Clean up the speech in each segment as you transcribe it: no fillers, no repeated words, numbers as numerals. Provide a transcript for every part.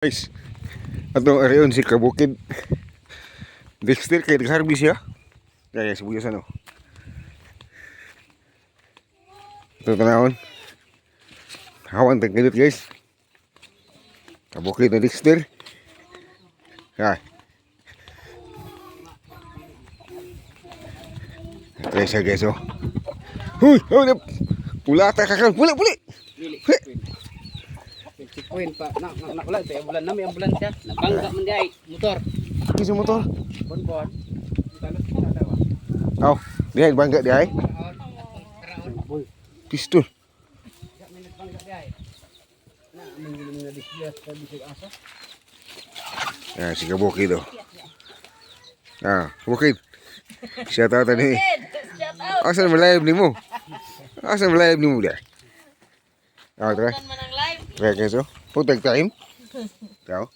Guys, atong arion si Kabukid. Dexter kay nag-harvest siya. Kaya sibuyas ano. Ito tanawon. Hawan tagkidot, guys. Kabukid na Dexter. Ha. Try siya, guys, oh. Huy! Huy! Pula ta kakal. Pula! Puli! Dili. Checkpoint pa. Na na na wala sa ambulan na may ambulansya. Nabangga man di ay motor. Kisa motor. Bonbon. Talos kita daw. Aw, dihay bangga dihay. Boy. Pistol. May nagbangga di ay. Na aming mga disgrasya sa bisag asa. Ah, si Kabukid, oh. Ah, Kabukid. Shout out ani. Shout out. Asa man live nimo? Asa man live nimo diay? Ah, try. Man ang live. Try, guys, oh. Putag time. Tao.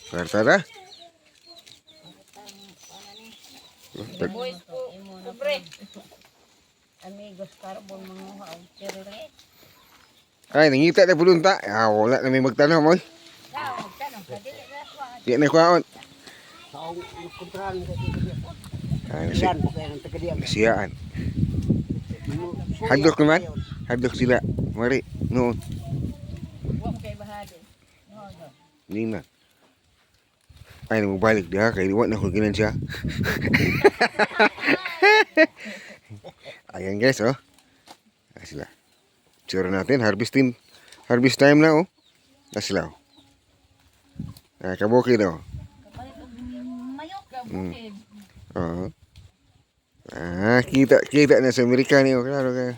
Kwarta na. Boys po. Pobre. Amigos carbon mga og chile. Ay, nangita na pulunta. Ah, wala na may magtanong, oy. Tao, tanong ka dili ra ko. Di na kwaon. Sa kontrahan kay dito. Ay, nasi, Yan po kay ang taga diyan. nasiyaan. Hadlok naman. Hadlok sila. Mari, noon. Wa mo kay bahado. Nina. Ay, namubalik diha kay wa na ko ginan siya. Ayan, guys, oh. Ayan sila. Tsura natin, harvesting. Harvest time na, oh. Ayan sila, oh. Ay, kabukid, oh. Kapalit og mayo ka bukid. Oo. Ah, kita, kita na sa Amerika niyo. Klaro kayo.